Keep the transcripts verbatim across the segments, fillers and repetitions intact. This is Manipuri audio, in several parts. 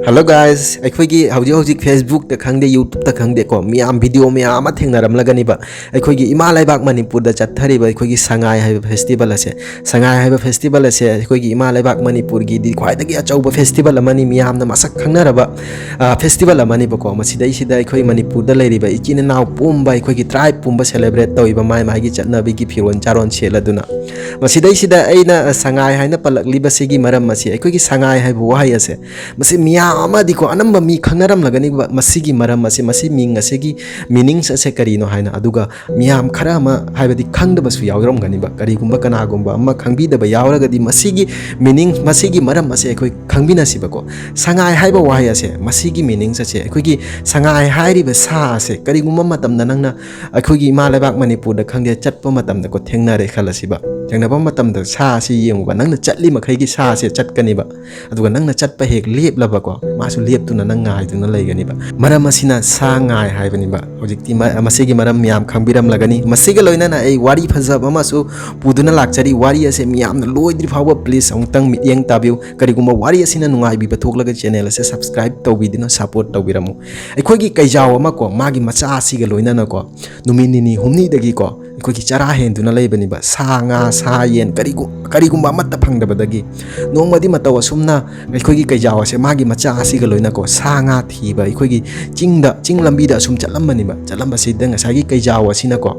Hello guys, ꯑꯩꯈꯣꯏꯒꯤ ꯍꯧꯖꯤꯛ ꯍꯧꯖꯤꯛ Facebookꯇ ꯈꯪꯗꯦ, YouTubeꯇ ꯈꯪꯗꯦꯀꯣ, ꯃꯤꯌꯥꯝ video ꯃꯌꯥꯝ ꯑꯃ ꯊꯦꯡꯅꯔꯝꯂꯒꯅꯤꯕ꯫ ꯑꯩꯈꯣꯏꯒꯤ ꯏꯃꯥ ꯂꯩꯕꯥꯛ ꯃꯅꯤꯄꯨꯔꯗ ꯆꯠꯊꯔꯤꯕ ꯑꯩꯈꯣꯏꯒꯤ ꯁꯉꯥꯏ ꯍꯥꯏꯕ festival ꯑꯁꯦ, ꯁꯉꯥꯏ ꯍꯥꯏꯕ festival ꯑꯁꯦ ꯑꯩꯈꯣꯏꯒꯤ ꯏꯃꯥ ꯂꯩꯕꯥꯛ ꯃꯅꯤꯄꯨꯔꯒꯤꯗꯤ ꯈ꯭ꯋꯥꯏꯗꯒꯤ ꯑꯆꯧꯕ festival ꯑꯃꯅꯤ, ꯃꯤꯌꯥꯝꯅ ꯃꯁꯛ ꯈꯪꯅꯔꯕ, ꯑ, festival ꯑꯃꯅꯤꯕꯀꯣ꯫ ꯃꯁꯤꯗꯩꯁꯤꯗ ꯑꯩꯈꯣꯏ ꯃꯅꯤꯄꯨꯔꯗ ꯂꯩꯔꯤꯕ ꯏꯆꯤꯟ ꯏꯅꯥꯎ ꯄꯨꯝꯕ, ꯑꯩꯈꯣꯏꯒꯤ tribe ꯄꯨꯝꯕ celebrate ꯇꯧꯏꯕ, ꯃꯥꯏ ꯃꯥꯒꯤ ꯆꯠꯅꯕꯤꯒꯤ ꯐꯤꯔꯣꯜ ꯆꯥꯔꯣꯟ ꯁꯦꯠꯂꯗꯨꯅ꯫ ꯃꯁꯤꯗꯩꯁꯤꯗ ꯑꯩꯅ, ꯑ, ꯁꯉꯥꯏ ꯍꯥꯏꯅ ꯄꯜꯂꯛꯂꯤꯕꯁꯤꯒꯤ ꯃꯔꯝ ꯑꯁꯤ, ꯑꯩꯈꯣꯏꯒꯤ ꯁꯉꯥꯏ ꯍꯥꯏꯕ ꯋꯥꯍꯩ ꯑꯁꯦ ꯃꯁꯤ ꯃꯤꯌꯥꯝ ꯑꯃꯗꯤꯀꯣ, ꯑꯅꯝꯕ ꯃꯤ ꯈꯪꯅꯔꯝꯂꯒꯅꯤꯕ ꯃꯁꯤꯒꯤ ꯃꯔꯝ ꯑꯁꯤ, ꯃꯁꯤ ꯃꯤꯡ ꯑꯁꯤꯒꯤ meanings ꯑꯁꯦ ꯀꯔꯤꯅꯣ ꯍꯥꯏꯅ꯫ ꯑꯗꯨꯒ ꯃꯤꯌꯥꯝ ꯈꯔ ꯑꯃ, ꯍꯥꯏꯕꯗꯤ ꯈꯪꯗꯕꯁꯨ ꯌꯥꯎꯔꯝꯒꯅꯤꯕ꯫ ꯀꯔꯤꯒꯨꯝꯕ ꯀꯅꯥꯒꯨꯝꯕ ꯑꯃ ꯈꯪꯕꯤꯗꯕ ꯌꯥꯎꯔꯒꯗꯤ, ꯃꯁꯤꯒꯤ meaning, ꯃꯁꯤꯒꯤ ꯃꯔꯝ ꯑꯁꯦ ꯑꯩꯈꯣꯏ ꯈꯪꯃꯤꯟꯅꯁꯤꯕꯀꯣ꯫ ꯁꯉꯥꯏ ꯍꯥꯏꯕ ꯋꯥꯍꯩ ꯑꯁꯦ, ꯃꯁꯤꯒꯤ meanings ꯑꯁꯦ, ꯑꯩꯈꯣꯏꯒꯤ ꯁꯉꯥꯏ ꯍꯥꯏꯔꯤꯕ ꯁꯥ ꯑꯁꯦ ꯀꯔꯤꯒꯨꯝꯕ ꯃꯇꯝꯗ ꯅꯪꯅ ꯑꯩꯈꯣꯏꯒꯤ ꯏꯃꯥ ꯂꯩꯕꯥꯛ ꯃꯅꯤꯄꯨꯔꯗ ꯈꯪꯗꯦ, ꯆꯠꯄ ꯃꯇꯝꯗꯀꯣ, ꯊꯦꯡꯅꯔꯦ ꯈꯜꯂꯁꯤꯕ꯫ ꯊꯦꯡꯅꯕ ꯃꯇꯝꯗ ꯁꯥ ꯑꯁꯤ ꯌꯦꯡꯉꯨꯕ, ꯅꯪꯅ ꯆꯠꯂꯤ ꯃꯈꯩꯒꯤ ꯁꯥ ꯑꯁꯦ ꯆꯠꯀꯅꯤꯕ꯫ ꯑꯗꯨꯒ ꯅꯪꯅ ꯆꯠꯄ ꯍꯦꯛ ꯂꯦꯞꯂꯕꯀꯣ, ꯃꯥꯁꯨ ꯂꯦꯞꯇꯨꯅ ꯅꯪ ꯉꯥꯏꯗꯨꯅ ꯂꯩꯒꯅꯤꯕ꯫ ꯃꯔꯝ ꯑꯁꯤꯅ ꯁꯥ ꯉꯥꯏ ꯍꯥꯏꯕꯅꯤꯕ꯫ ꯍꯧꯖꯤꯛꯇꯤ ꯃ-, ꯃꯁꯤꯒꯤ ꯃꯔꯝ ꯃꯌꯥꯝ ꯈꯪꯕꯤꯔꯝꯂꯒꯅꯤ꯫ ꯃꯁꯤꯒ ꯂꯣꯏꯅꯅ ꯑꯩ ꯋꯥꯔꯤ ꯐꯖꯕ ꯑꯃꯁꯨ ꯄꯨꯗꯨꯅ ꯂꯥꯛꯆꯔꯤ꯫ ꯋꯥꯔꯤ ꯑꯁꯦ ꯃꯤꯌꯥꯝꯅ ꯂꯣꯏꯗ꯭ꯔꯤ ꯐꯥꯎꯕ please ꯑꯃꯨꯛꯇꯪ ꯃꯤꯠꯌꯦꯡ ꯇꯥꯕꯤꯌꯨ꯫ ꯀꯔꯤꯒꯨꯝꯕ ꯋꯥꯔꯤ ꯑꯁꯤꯅ ꯅꯨꯡꯉꯥꯏꯕꯤꯕ ꯊꯣꯛꯂꯒ channel ꯑꯁꯦ subscribe ꯇꯧꯕꯤꯗꯨꯅ support ꯇꯧꯕꯤꯔꯝꯃꯨ꯫ ꯑꯩꯈꯣꯏꯒꯤ ꯀꯩꯖꯥꯎ ꯑꯃ ꯀꯣ, ꯃꯥꯒꯤ ꯃꯆꯥ ꯑꯁꯤꯒ ꯂꯣꯏꯅꯅꯀꯣ, ꯅꯨꯃꯤꯠ ꯅꯤꯅꯤ ꯍꯨꯝꯅꯤꯗꯒꯤꯀꯣ, ꯑꯩꯈꯣꯏꯒꯤ ꯆꯔꯥ ꯍꯦꯟꯗꯨꯅ ꯂꯩꯕꯅꯤꯕ꯫ ꯁꯥ, ꯉꯥ, ꯁꯥ, ꯌꯦꯟ, ꯀꯔꯤꯒꯨ-, ꯀꯔꯤꯒꯨꯝꯕ ꯑꯃꯠꯇ ꯐꯪꯗꯕꯗꯒꯤ ꯅꯣꯡꯃꯗꯤ ꯃꯇꯧ ꯑꯁꯨꯝꯅ ꯑꯩꯈꯣꯏꯒꯤ ꯀꯩꯖꯥꯎ ꯑꯁꯦ ꯃꯥꯒꯤ ꯃꯆꯥ ꯑꯁꯤꯒ ꯂꯣꯏꯅꯀꯣ, ꯁꯥ, ꯉꯥ ꯊꯤꯕ ꯑꯩꯈꯣꯏꯒꯤ ꯆꯤꯡꯗ, ꯆꯤꯡ ꯂꯝꯕꯤꯗ ꯑꯁꯨꯝ ꯆꯠꯂꯝꯕꯅꯤꯕ꯫ ꯆꯠꯂꯝꯕꯁꯤꯗ ꯉꯁꯥꯏꯒꯤ ꯀꯩꯖꯥꯎ ꯑꯁꯤꯅꯀꯣ,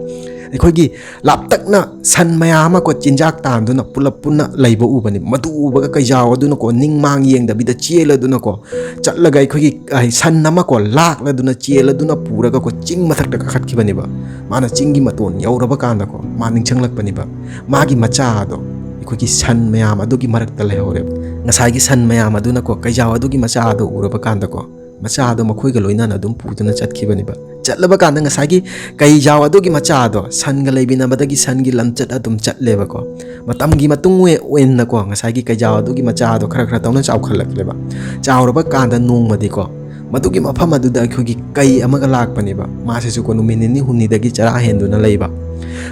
ꯑꯩꯈꯣꯏꯒꯤ ꯂꯥꯞꯇꯛꯅ ꯁꯟ ꯃꯌꯥꯝ ꯑꯃ ꯀꯣ, ꯆꯤꯟꯖꯥꯛ ꯇꯥꯟꯗꯨꯅ ꯄꯨꯂꯞ ꯄꯨꯟꯅ ꯂꯩꯕ ꯎꯕꯅꯤ꯫ ꯃꯗꯨ ꯎꯕꯒ ꯀꯩꯖꯥꯎ ꯑꯗꯨꯅꯀꯣ, ꯅꯤꯡꯃꯥꯡ ꯌꯦꯡꯗꯕꯤꯗ ꯆꯦꯜꯂꯗꯨꯅꯀꯣ, ꯆꯠꯂꯒ ꯑꯩꯈꯣꯏꯒꯤ, ꯑ, ꯁꯟ ꯑꯃ ꯀꯣ, ꯂꯥꯛꯂꯗꯨꯅ, ꯆꯦꯜꯂꯗꯨꯅ ꯄꯨꯔꯒ ꯀꯣ, ꯆꯤꯡ ꯃꯊꯛꯇ ꯀꯥꯈꯠꯈꯤꯕꯅꯦꯕ꯫ ꯃꯥꯅ ꯆꯤꯡꯒꯤ ꯃꯇꯣꯟ ꯌꯧꯔꯕ ꯀꯥꯟꯗꯀꯣ, ꯃꯥ ꯅꯤꯡꯁꯤꯡꯂꯛꯄꯅꯦꯕ꯫ ꯃꯥꯒꯤ ꯃꯆꯥ ꯑꯗꯣ ꯑꯩꯈꯣꯏꯒꯤ ꯁꯟ ꯃꯌꯥꯝ ꯑꯗꯨꯒꯤ ꯃꯔꯛꯇ ꯂꯩꯍꯧꯔꯦꯕ꯫ ꯉꯁꯥꯏꯒꯤ ꯁꯟ ꯃꯌꯥꯝ ꯑꯗꯨꯅꯀꯣ, ꯀꯩꯖꯥꯎ ꯑꯗꯨꯒꯤ ꯃꯆꯥ ꯑꯗꯣ ꯎꯔꯕ ꯀꯥꯟꯗꯀꯣ, ꯃꯆꯥ ꯑꯗꯣ ꯃꯈꯣꯏꯒ ꯂꯣꯏꯅꯅ ꯑꯗꯨꯝ ꯄꯨꯗꯨꯅ ꯆꯠꯈꯤꯕꯅꯦꯕ꯫ ꯆꯠꯂꯕ ꯀꯥꯟꯗ ꯉꯁꯥꯏꯒꯤ ꯀꯩꯖꯥꯎ ꯑꯗꯨꯒꯤ ꯃꯆꯥ ꯑꯗꯣ ꯁꯟꯒ ꯂꯩꯃꯤꯟꯅꯕꯗꯒꯤ ꯁꯟꯒꯤ ꯂꯝꯆꯠ ꯑꯗꯨꯝ ꯆꯠꯂꯦꯕꯀꯣ꯫ ꯃꯇꯝꯒꯤ ꯃꯇꯨꯡ ꯑꯣꯏ-, ꯑꯣꯏꯅꯀꯣ, ꯉꯁꯥꯏꯒꯤ ꯀꯩꯖꯥꯎ ꯑꯗꯨꯒꯤ ꯃꯆꯥ ꯑꯗꯣ ꯈꯔ ꯈꯔ ꯇꯧꯅ ꯆꯥꯎꯈꯠꯂꯛꯂꯦꯕ꯫ ꯆꯥꯎꯔꯕ ꯀꯥꯟꯗ ꯅꯣꯡꯃꯗꯤꯀꯣ, ꯃꯗꯨꯒꯤ ꯃꯐꯝ ꯑꯗꯨꯗ ꯑꯩꯈꯣꯏꯒꯤ ꯀꯩ ꯑꯃꯒ ꯂꯥꯛꯄꯅꯦꯕ꯫ ꯃꯥꯁꯤꯁꯨꯀꯣ ꯅꯨꯃꯤꯠ ꯅꯤꯅꯤ ꯍꯨꯝꯅꯤꯗꯒꯤ ꯆꯔꯥ ꯍꯦꯟꯗꯨꯅ ꯂꯩꯕ꯫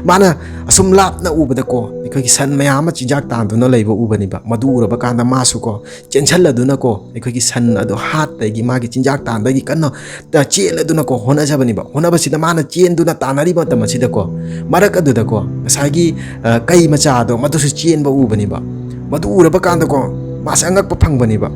ꯃꯥꯅ ꯑꯁꯨꯝ ꯂꯥꯞꯅ ꯎꯕꯗꯀꯣ ꯑꯩꯈꯣꯏꯒꯤ ꯁꯟ ꯃꯌꯥꯝ ꯑꯃ ꯆꯤꯟꯖꯥꯛ ꯇꯥꯟꯗꯨꯅ ꯂꯩꯕ ꯎꯕꯅꯦꯕ꯫ ꯃꯗꯨ ꯎꯔꯕ ꯀꯥꯟꯗ ꯃꯥꯁꯨꯀꯣ ꯆꯦꯟꯁꯤꯜꯂꯗꯨꯅꯀꯣ ꯑꯩꯈꯣꯏꯒꯤ ꯁꯟ ꯑꯗꯣ ꯍꯥꯠꯄꯒꯤ ꯃꯥꯒꯤ ꯆꯤꯟꯖꯥꯛ ꯇꯥꯟꯕꯒꯤ ꯀꯟꯅ ꯇ-, ꯆꯦꯜꯂꯗꯨꯅꯀꯣ ꯍꯣꯠꯅꯖꯕꯅꯦꯕ꯫ ꯍꯣꯠꯅꯕꯁꯤꯗ ꯃꯥꯅ ꯆꯦꯟꯗꯨꯅ ꯇꯥꯟꯅꯔꯤꯕ ꯃꯇꯝ ꯑꯁꯤꯗꯀꯣ ꯃꯔꯛ ꯑꯗꯨꯗꯀꯣ ꯉꯁꯥꯏꯒꯤ, ꯑ, ꯀꯩ ꯃꯆꯥꯗꯣ ꯃꯗꯨꯁꯨ ꯆꯦꯟꯕ ꯎꯕꯅꯦꯕ꯫ ꯃꯗꯨ ꯎꯔꯕ ꯀꯥꯟꯗꯀꯣ ꯃꯥꯁꯦ ꯑꯉꯛꯄ ꯐꯪꯕꯅꯦꯕ꯫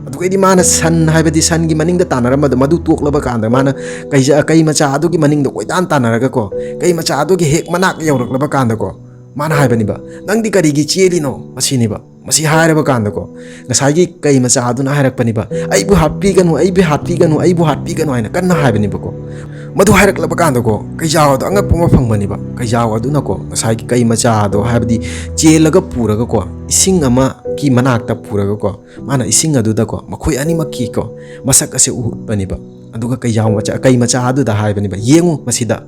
ꯑꯗꯨꯒꯩꯗꯤ ꯃꯥꯅ ꯁꯟ, ꯍꯥꯏꯕꯗꯤ ꯁꯟꯒꯤ ꯃꯅꯤꯡꯗ ꯇꯥꯟꯅꯔꯝꯕꯗꯣ ꯃꯗꯨ ꯇꯣꯛꯂꯕ ꯀꯥꯟꯗ ꯃꯥꯅ ꯀꯩ ꯖ-, ꯀꯩ ꯃꯆꯥ ꯑꯗꯨꯒꯤ ꯃꯅꯤꯡꯗ ꯀꯣꯏꯇꯥꯟ ꯇꯥꯟꯅꯔꯒꯀꯣ ꯀꯩ ꯃꯆꯥ ꯑꯗꯨꯒꯤ ꯍꯦꯛ ꯃꯅꯥꯛ ꯌꯧꯔꯛꯂꯕ ꯀꯥꯟꯗꯀꯣ ꯃꯥꯅ ꯍꯥꯏꯕꯅꯦꯕ, "ꯅꯪꯗꯤ ꯀꯔꯤꯒꯤ ꯆꯦꯜꯂꯤꯅꯣ?" ꯑꯁꯤꯅꯦꯕ꯫ ꯃꯁꯤ ꯍꯥꯏꯔꯕ ꯀꯥꯟꯗꯀꯣ ꯉꯁꯥꯏꯒꯤ ꯀꯩ ꯃꯆꯥ ꯑꯗꯨꯅ ꯍꯥꯏꯔꯛꯄꯅꯦꯕ, "ꯑꯩꯕꯨ ꯍꯥꯠꯄꯤꯒꯅꯨ, ꯑꯩꯕꯨ ꯍꯥꯠꯄꯤꯒꯅꯨ, ꯑꯩꯕꯨ ꯍꯥꯠꯄꯤꯒꯅꯨ" ꯍꯥꯏꯅ ꯀꯟꯅ ꯍꯥꯏꯕꯅꯦꯕꯀꯣ꯫ ꯃꯗꯨ ꯍꯥꯏꯔꯛꯂꯕ ꯀꯥꯟꯗꯀꯣ ꯀꯩꯖꯥꯎ ꯑꯗꯣ ꯑꯉꯛꯄ ꯑꯃ ꯐꯪꯕꯅꯦꯕ꯫ ꯀꯩꯖꯥꯎ ꯑꯗꯨꯅꯀꯣ ꯉꯁꯥꯏꯒꯤ ꯀꯩ ꯃꯆꯥ ꯑꯗꯣ, ꯍꯥꯏꯕꯗꯤ ꯆꯦꯜꯂꯒ ꯄꯨꯔꯒꯀꯣ ꯏꯁꯤꯡ ꯑꯃꯒꯤ ꯃꯅꯥꯛꯇ ꯄꯨꯔꯒꯀꯣ ꯃꯥꯅ ꯏꯁꯤꯡ ꯑꯗꯨꯗꯀꯣ ꯃꯈꯣꯏ ꯑꯅꯤꯃꯛꯀꯤꯀꯣ ꯃꯁꯛ ꯑꯁꯦ ꯎꯠꯄꯅꯦꯕ꯫ ꯑꯗꯨꯒ ꯀꯩꯖꯥꯎ ꯃꯆꯥ, ꯀꯩ ꯃꯆꯥ ꯑꯗꯨꯗ ꯍꯥꯏꯕꯅꯦꯕ, "ꯌꯦꯡꯉꯨ ꯃꯁꯤꯗ,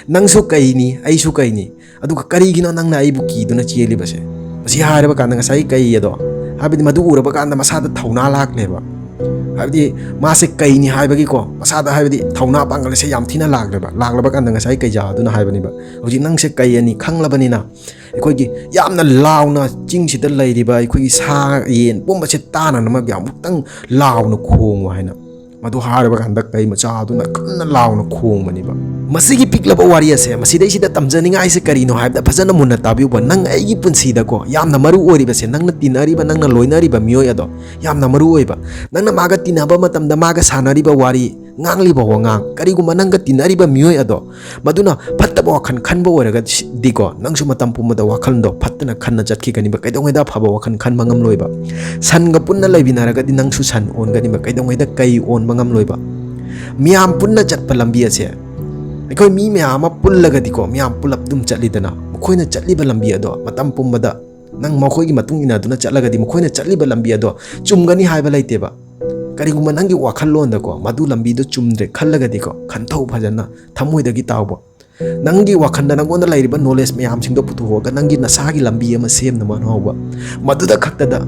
ꯅꯪꯁꯨ ꯀꯩꯅꯤ, ꯑꯩꯁꯨ ꯀꯩꯅꯤ, ꯑꯗꯨꯒ ꯀꯔꯤꯒꯤꯅꯣ ꯅꯪꯅ ꯑꯩꯕꯨ ꯀꯤꯗꯨꯅ ꯆꯦꯜꯂꯤꯕꯁꯦ?" ꯃꯁꯤ ꯍꯥꯏꯔꯕ ꯀꯥꯟꯗ ꯉꯁꯥꯏ ꯀꯩ ꯑꯗꯣ, ꯍꯥꯏꯕꯗꯤ ꯃꯗꯨ ꯎꯔꯕ ꯀꯥꯟꯗ ꯃꯁꯥꯗ ꯊꯧꯅꯥ ꯂꯥꯛꯂꯦꯕ꯫ ꯍꯥꯏꯕꯗꯤ ꯃꯥꯁꯦ ꯀꯩꯅꯤ ꯍꯥꯏꯕꯒꯤꯀꯣ ꯃꯁꯥꯗ, ꯍꯥꯏꯕꯗꯤ ꯊꯧꯅꯥ ꯄꯥꯡꯒꯜ ꯑꯁꯦ ꯌꯥꯝ ꯊꯤꯅ ꯂꯥꯛꯂꯦꯕ꯫ ꯂꯥꯛꯂꯕ ꯀꯥꯟꯗ ꯉꯁꯥꯏ ꯀꯩꯖꯥꯎ ꯑꯗꯨꯅ ꯍꯥꯏꯕꯅꯦꯕ, "ꯍꯧꯖꯤꯛ ꯅꯪꯁꯦ ꯀꯩ ꯑꯅꯤ ꯈꯪꯂꯕꯅꯤꯅ ꯑꯩꯈꯣꯏꯒꯤ ꯌꯥꯝꯅ ꯂꯥꯎꯅ ꯆꯤꯡꯁꯤꯗ ꯂꯩꯔꯤꯕ ꯑꯩꯈꯣꯏꯒꯤ ꯁꯥ ꯌꯦꯟ ꯄꯨꯝꯕꯁꯦ ꯇꯥꯅꯅꯕ ꯑꯃꯨꯛꯇꯪ ꯂꯥꯎꯅ ꯈꯣꯡꯉꯨ" ꯍꯥꯏꯅ꯫ ꯃꯗꯨ ꯍꯥꯏꯔꯕ ꯀꯥꯟꯗ ꯀꯩ ꯃꯆꯥ ꯑꯗꯨꯅ ꯀꯟꯅ ꯂꯥꯎꯅ ꯈꯣꯡꯕꯅꯦꯕ꯫ ꯃꯁꯤꯒꯤ ꯄꯤꯛꯂꯕ ꯋꯥꯔꯤ ꯑꯁꯦ ꯃꯁꯤꯗꯩꯁꯤꯗ ꯇꯝꯖꯅꯤꯡꯉꯥꯏꯁꯦ ꯀꯔꯤꯅꯣ ꯍꯥꯏꯕꯗ, ꯐꯖꯅ ꯃꯨꯟꯅ ꯇꯥꯕꯤꯌꯨꯕ꯫ ꯅꯪ ꯑꯩꯒꯤ ꯄꯨꯟꯁꯤꯗꯀꯣ ꯌꯥꯝꯅ ꯃꯔꯨ ꯑꯣꯏꯔꯤꯕꯁꯦ ꯅꯪꯅ ꯇꯤꯟꯅꯔꯤꯕ, ꯅꯪꯅ ꯂꯣꯏꯅꯔꯤꯕ ꯃꯤꯑꯣꯏ ꯑꯗꯣ ꯌꯥꯝꯅ ꯃꯔꯨ ꯑꯣꯏꯕ꯫ ꯅꯪꯅ ꯃꯥꯒ ꯇꯤꯟꯅꯕ ꯃꯇꯝꯗ ꯃꯥꯒ ꯁꯥꯟꯅꯔꯤꯕ ꯋꯥꯔꯤ, ꯉꯥꯡꯂꯤꯕ ꯋꯥꯉꯥꯡ, ꯀꯔꯤꯒꯨꯝꯕ ꯅꯪꯒ ꯇꯤꯟꯅꯔꯤꯕ ꯃꯤꯑꯣꯏ ꯑꯗꯣ ꯃꯗꯨꯅ ꯐꯠꯇꯕ ꯋꯥꯈꯜ ꯈꯟꯕ ꯑꯣꯏꯔꯒꯗꯤꯀꯣ ꯅꯪꯁꯨ ꯃꯇꯝ ꯄꯨꯝꯕꯗ ꯋꯥꯈꯜꯗꯣ ꯐꯠꯇꯅ ꯈꯟꯅ ꯆꯠꯈꯤꯒꯅꯤꯕ꯫ ꯀꯩꯗꯧꯉꯩꯗ ꯑꯐꯕ ꯋꯥꯈꯜ ꯈꯟꯕ ꯉꯝꯂꯣꯏꯕ꯫ ꯁꯟꯒ ꯄꯨꯟꯅ ꯂꯩꯃꯤꯟꯅꯔꯒꯗꯤ ꯅꯪꯁꯨ ꯁꯟ ꯑꯣꯟꯒꯅꯤꯕ, ꯀꯩꯗꯧꯉꯩꯗ ꯀꯩ ꯑꯣꯟꯕ ꯉꯝꯂꯣꯏꯕ꯫ ꯃꯤꯌꯥꯝ ꯄꯨꯟꯅ ꯆꯠꯄ ꯂꯝꯕꯤ ꯑꯁꯦ, ꯑꯩꯈꯣꯏ ꯃꯤ ꯃꯌꯥꯝ ꯑꯃ ꯄꯨꯜꯂꯒꯗꯤꯀꯣ ꯃꯤꯌꯥꯝ ꯄꯨꯂꯞ ꯑꯗꯨꯝ ꯆꯠꯂꯤꯗꯅ, ꯃꯈꯣꯏꯅ ꯆꯠꯂꯤꯕ ꯂꯝꯕꯤ ꯑꯗꯣ ꯃꯇꯝ ꯄꯨꯝꯕꯗ ꯅꯪ ꯃꯈꯣꯏꯒꯤ ꯃꯇꯨꯡ ꯏꯟꯅꯗꯨꯅ ꯆꯠꯂꯒꯗꯤ ꯃꯈꯣꯏꯅ ꯆꯠꯂꯤꯕ ꯂꯝꯕꯤ ꯑꯗꯣ ꯆꯨꯝꯒꯅꯤ ꯍꯥꯏꯕ ꯂꯩꯇꯦꯕ꯫ ꯀꯔꯤꯒꯨꯝꯕ ꯅꯪꯒꯤ ꯋꯥꯈꯜꯂꯣꯟꯗꯀꯣ ꯃꯗꯨ ꯂꯝꯕꯤꯗꯣ ꯆꯨꯝꯗ꯭ꯔꯦ ꯈꯜꯂꯒꯗꯤꯀꯣ ꯈꯟꯊꯧ ꯐꯖꯅ, ꯊꯃꯣꯏꯗꯒꯤ ꯇꯥꯎꯕ꯫ ꯅꯪꯒꯤ ꯋꯥꯈꯜꯗ ꯅꯪꯉꯣꯟꯗ ꯂꯩꯔꯤꯕ ꯅꯣꯂꯦꯖ ꯃꯌꯥꯝꯁꯤꯡꯗꯣ ꯄꯨꯊꯣꯛꯑꯒ ꯅꯪꯒꯤ ꯅꯁꯥꯒꯤ ꯂꯝꯕꯤ ꯑꯃ ꯁꯦꯝꯅꯕ ꯍꯣꯠꯅꯍꯧꯕ꯫ ꯃꯗꯨꯗ ꯈꯛꯇꯗ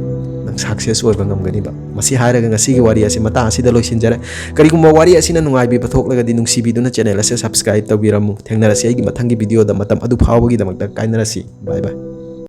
ꯅꯪ success ꯑꯣꯏꯕ ꯉꯝꯒꯅꯤꯕ꯫ ꯃꯁꯤ ꯍꯥꯏꯔꯒ ꯉꯁꯤꯒꯤ ꯋꯥꯔꯤ ꯑꯁꯤ ꯃꯇꯥꯡ ꯑꯁꯤꯗ ꯂꯣꯏꯁꯤꯟꯖꯔꯦ꯫ ꯀꯔꯤꯒꯨꯝꯕ ꯋꯥꯔꯤ ꯑꯁꯤꯅ ꯅꯨꯡꯉꯥꯏꯕꯤꯕ ꯊꯣꯛꯂꯒꯗꯤ ꯅꯨꯡꯁꯤꯕꯤꯗꯨꯅ channel ꯑꯁꯤ subscribe ꯇꯧꯕꯤꯔꯝꯃꯨ꯫ ꯊꯦꯡꯅꯔꯁꯤ ꯑꯩꯒꯤ ꯃꯊꯪꯒꯤ video ꯗ꯫ ꯃꯇꯝ ꯑꯗꯨ ꯐꯥꯎꯕꯒꯤꯗꯃꯛꯇ ꯀꯥꯏꯅꯔꯁꯤ꯫ Bye bye꯫